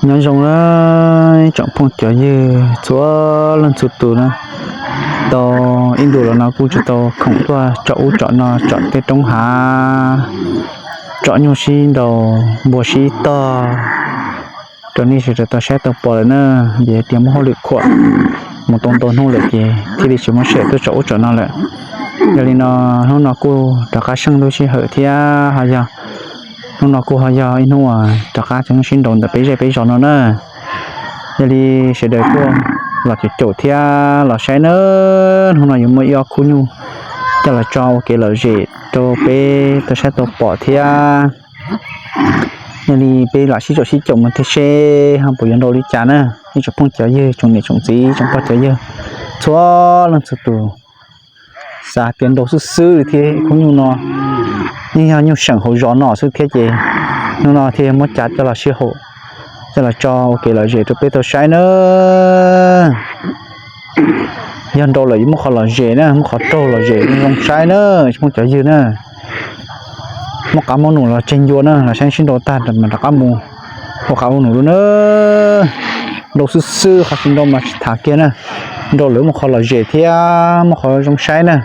Nyob zoo na tsoom phooj cov ywg txhua leej txhua tus na, tau ib ntus los no kuj tsis tau khoom tuaj tsom ub tsom no tsom tej roob hav, tsom nyuj sib nraus npua sib tog rau nej sawv daws tau saib tau pom lawm na. Ces tias muaj hauj lwm khuam mus tau ntau hnub lawm ces thiaj li tsis muaj sij hawm tuaj tsom ub tsom no lawm. Yog li no hnub no kuj rov qab seej lub sij hawm thiab ho yog hnub no kuj ho yog ib hnub uas rov qab tau sib nraus ntawm peb zej peb zos no na. Yog li sawv daws kuj los caum caum thiab los saib na, hnub no yuav muaj ib ob khub nyuj coj los tso ua kev lom zem rau peb tau saib tau pom thiab. Yog li peb lam sib caum sib caum mus thiab seb ho puas yuav nrau li cas na. Ib tsoom phooj cov ywg tsoom niam tsoom txiv tsoom pog cov yawg txhua leej txhua tus, xav tias nrau xwb xwb li thiab khub nyuj no yeej yog nyuj seem hauv zos no xwb thiab ces hnub no thiaj muab cav coj los sib haum, coj los tso ua kev lom zem rau peb tau saib na. Yog nrau lawm yuav muaj qhov lom zem na, muaj qhov raug lom zem zoo saib na, tsis muaj cov ywg na. Muaj qab muaj num los tseg ncua na, los saib sib nrau tag mas rov qab mus ua qab ua num dua na. Nrau xwb xwb, qhov tsis nrau mas tsis tham kiag na. Nrau lawm muaj qhov lom zem thiab muaj qhov zoo saib na.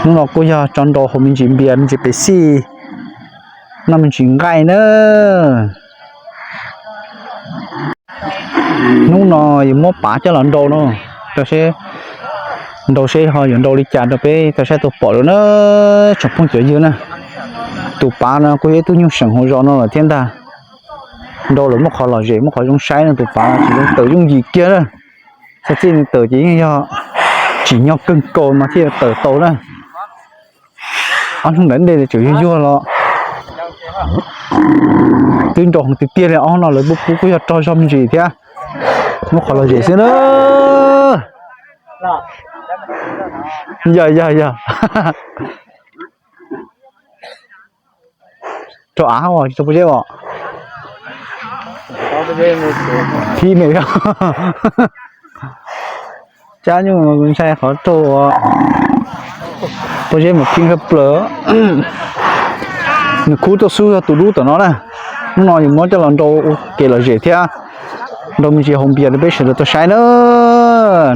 Hnub no kuj yog tso nrau hauv me ntsis npias me ntsis pes xij, noj me ntsis nqaij na. Hnub no yuav muab pav coj los nrau no, rau seb, nrau seb ho yuav nrau li cas rau peb tau saib tau pom lawm na, tsoom phooj cov ywg na. Tus pav no kuj yog ib tug nyuj seem hauv zos no lawm thiab ntag. Nrau lawm muaj qhov lom zem muaj qhov zoo saib no, tus pav no tsis zoo tawm yooj yim kiag na. Txhob txij nws tawm ces yeej yog tsim nyog kawg nkaus mas thiaj tawm tau na. Ob hnub ntawd ntej tseem yuag yuag los twb nrau heev tiag tiag li, ob hnub no lawv pub pub kuj yog rog zog me ntsis thiab. Muab qhov lom zem xwb na. Yog yog yog. Rau av tsis tau pob zeb os. Phib me, cab nyuj ntshai qhov raug pob zeb mus phib kawg plaws. Nws khub tuaj xub yog tus dub tom no na. Hnub no yuav muab coj los nrau ua kev lom zem thiab nrau me ntsis hauv npias rau peb sawv daws tau saib na.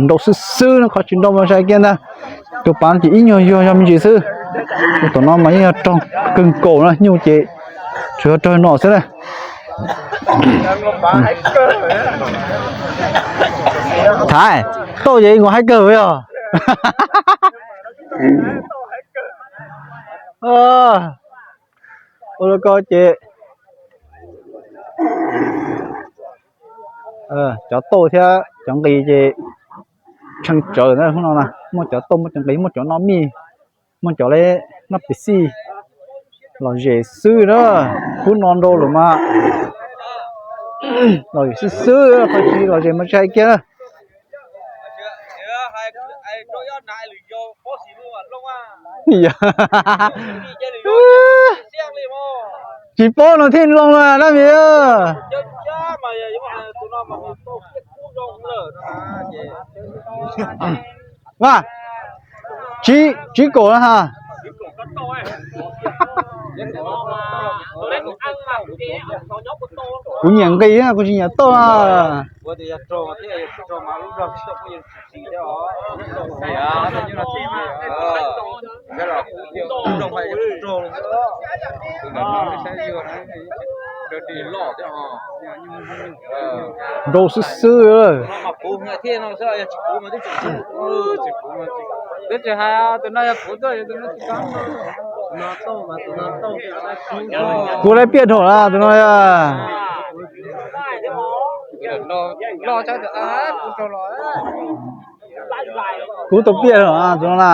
Nrau xwb xwb no, qhov tsis nrau mas sai kiag ntag. Tus pav ces ib nyuag yuag zog me ntsis xwb. Tus tom no mas yeej yog raug kawg nkaus na, nyuj ces tsuas yog raug no xwb na. Thaiv, tauj ces nkaus haib kawg yog. Ua li ko ces cov tauj thiab cov nqis ces tshee tsawv na hnub no na, muaj cov tauj muaj cov nqis, muaj cov noj mij, muaj cov le noj pes xij. Lom zem xwb na, khub no nrau lawm mas lom zem xwb xwb, qhov tsis lom zem mas tsis hais kiag na. Tsis paub no thiaj loo na dab mi. Mas, tsib kaum na ha. Kuv nyiam nqis, kuv tsis nyiam tauj na. Nrau xwb xwb. Kuv lawv piaj dhau na tus no. Kuv tau piaj dhau tus no na.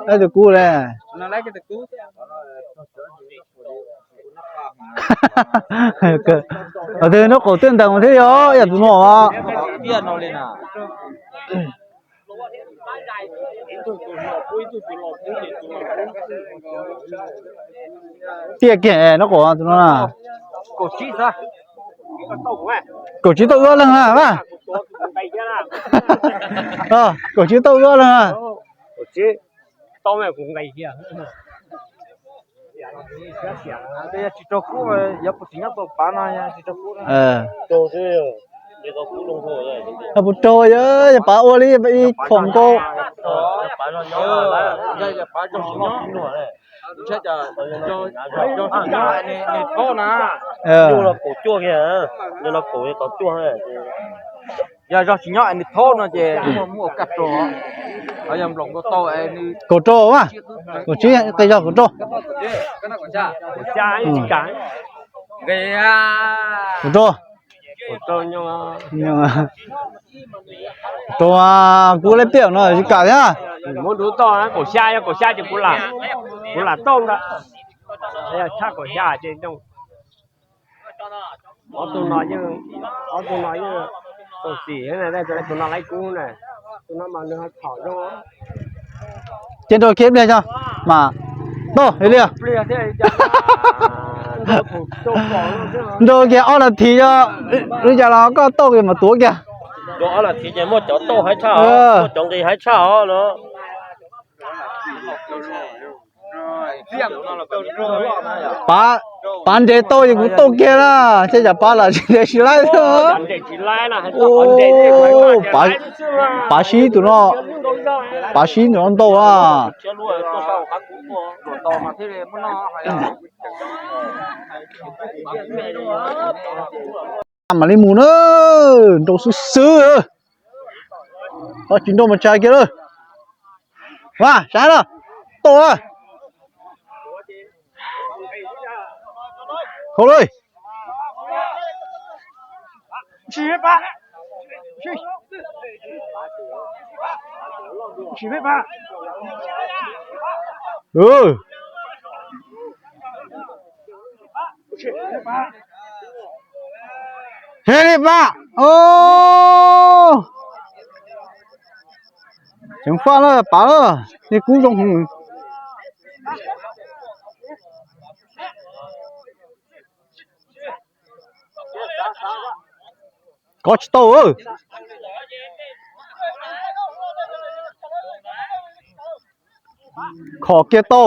Lawv tus kuv le. Tus nraub qaum tiaj ntees thiab yog yam tus no. Tiaj kiag nraub qaum tus no na. Kaum tsib tauj wb ob leeg na. Kaum tsib tauj wb ob leeg na. Tsis raug kub, yog puas tsis nyob tau pav no, tsis raug kub. Yog puas raug, yog pav ua li ib khoom nkaus. Pav no nyob, pav no nyob, nws thaub na, nws los kaum cuaj kiag, nws los kaum tau cuaj. Yog zog tsis nyob es nws thaub no ces muaj muaj kaj rog, yog nploos nkaus tau es nws kaum rau mas, kaum tsib qe zog kaum rau. Kaum rau. Kaum rau, kuv lej piam no tsis kam thiab. Muab nrub toj kaum xya, yog kaum xya ces kuv lam, kuv lam tauj ntag. Yog tshaj kaum xya ces ob tug no yeej, ob tug no yeej tau xim, tus no laib kub na, tus no mas nws ho txhom zoo. Ces nrau kiag ib pliag xyov mas tau li. Nrau kiag ob nas this xyov, li cas los koj tauj kiag mas tuav kiag. Ob nas this ces muaj cov tauj haib tshaj, muaj cov nqis haib tshaj os no. Pav, pav nres tau ces kuv tauj kiag na, ces yam pav lam tsis nres tsis laib. Pav sib tus no, pav sib tus no ntau na. Mam li mus na, nrau xwb xwb. Ho tsis nrau mas tsa kiag lawm. Vas, saib na, tau lawm. Khau lawm. Hej li pab. Ceev faj lawm, pav lawm, tej kub zoo heev. Kov tsis tau. Khom kiag tau.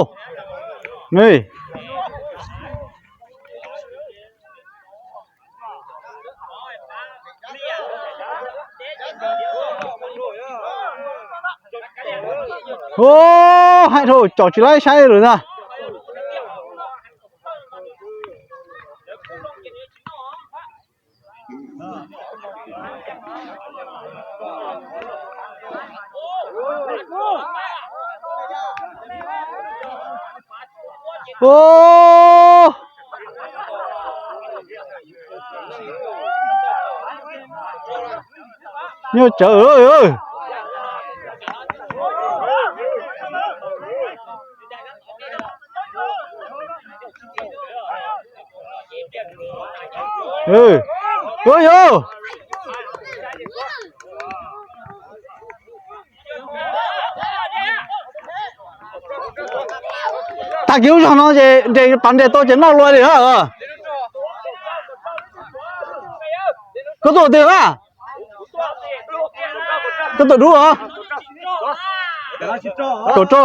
Hais dhau, com tsis laib saib lawm ntag. Nyuaj tsawv. Tag kis lub zog no ces nres, pav nres tau ces noj lua li na. Koj tuaj twg na? Koj tuaj dub os? Kaum rau os?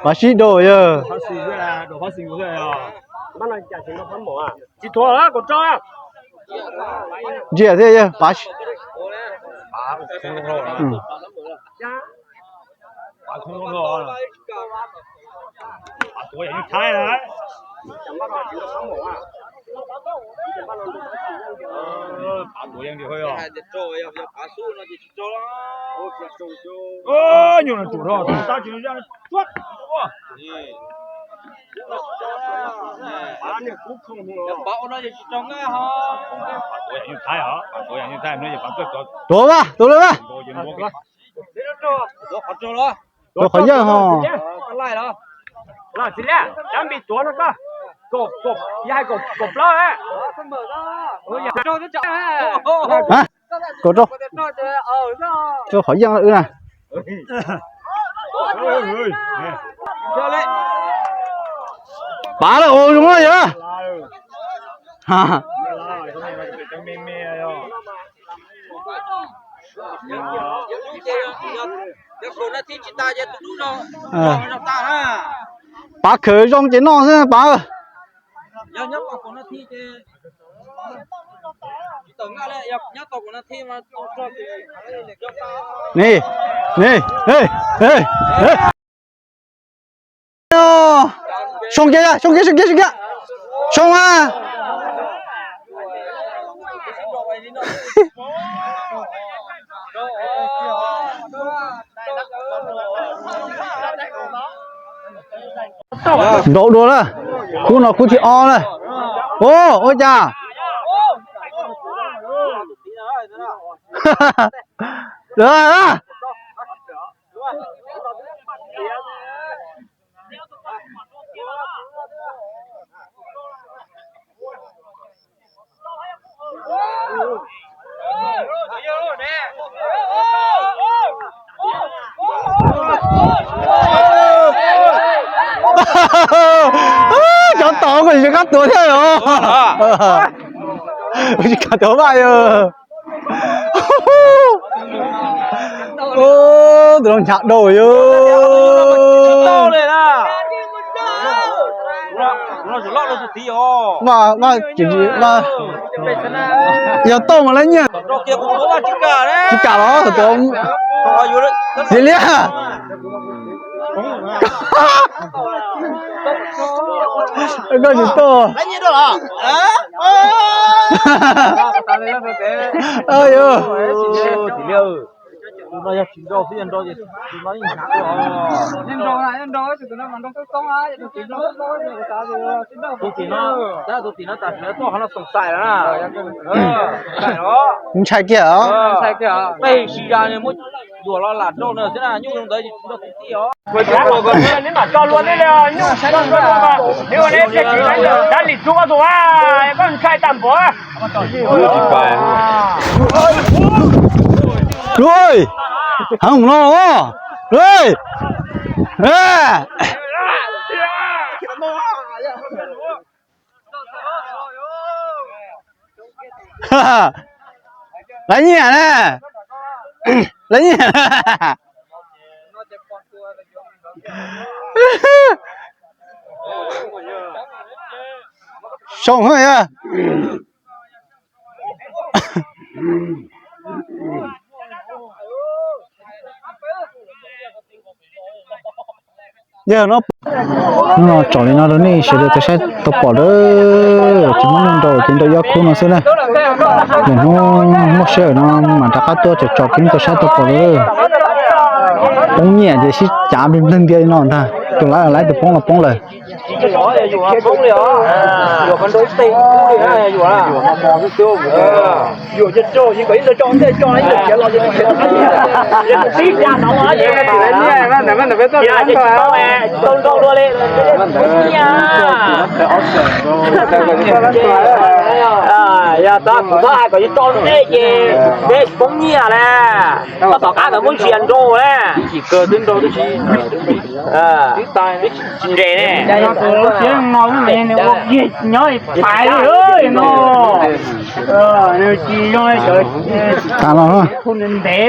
Pav sib dua yog. Ntsia thiab yog pav. Tuav mas, tuav lawm mas. Tuav qhov yaj ho. Kaum rau. Tuav qhov yaj wb na. Pav lawm ua zoo na yog. Pav khawm zoo ces noj xwb pav. Ni, ni, soo kiag, soo kiag, soo kiag, soo kiag, soo a. Nrau dua lawm, khub no khub thib ob lawm. Ua, ua cas? Cov tom koj tsis qab tuag thiab os. Tsis kam tuag vaj yog. Tus no nchav dau yog. Yog tau mas lawv nyiaj. Tsis kam los tus xiv liab. Koj tsis tuaj. Tus tim no tam sim tuaj qhov no xoom xais lawm na. Ntshai kiag os. Peb sis ya muab duam los lam rau na xwb na, nyuj zoo ntawd tsis rau tus tij os. Neb mam tso lua neb li, nyuj tsis tau neb thiaj tsis dab li tsuj koj tus a, koj ntshai tag npaum. Heev no. Lawv nyiam na. Lawv nyiam. Soo yog. Yog no, hnub no tsom li no rau nej sawv daws tau saib tau pom lawm, tsis muaj neeg nrau ces nrau ib ob khub no xwb na. Lwm hnub muaj sij hawm no mam rov qab tuaj tsom tsom rau nej tau saib tau pom lawm. Poob nyiaj ces sib cav npleeg npleeg ntiag li no ntag, tus laib laib tus poob los poob lawm. Yog tau kuv txhob hais kom yuav tso ntej ces peb tsis poob nyiaj na. Koj tom qab ntawd muab ntsia nrau na. Tsis nres ne. Nyob pais li no. Tsis zoo li sawv ntev.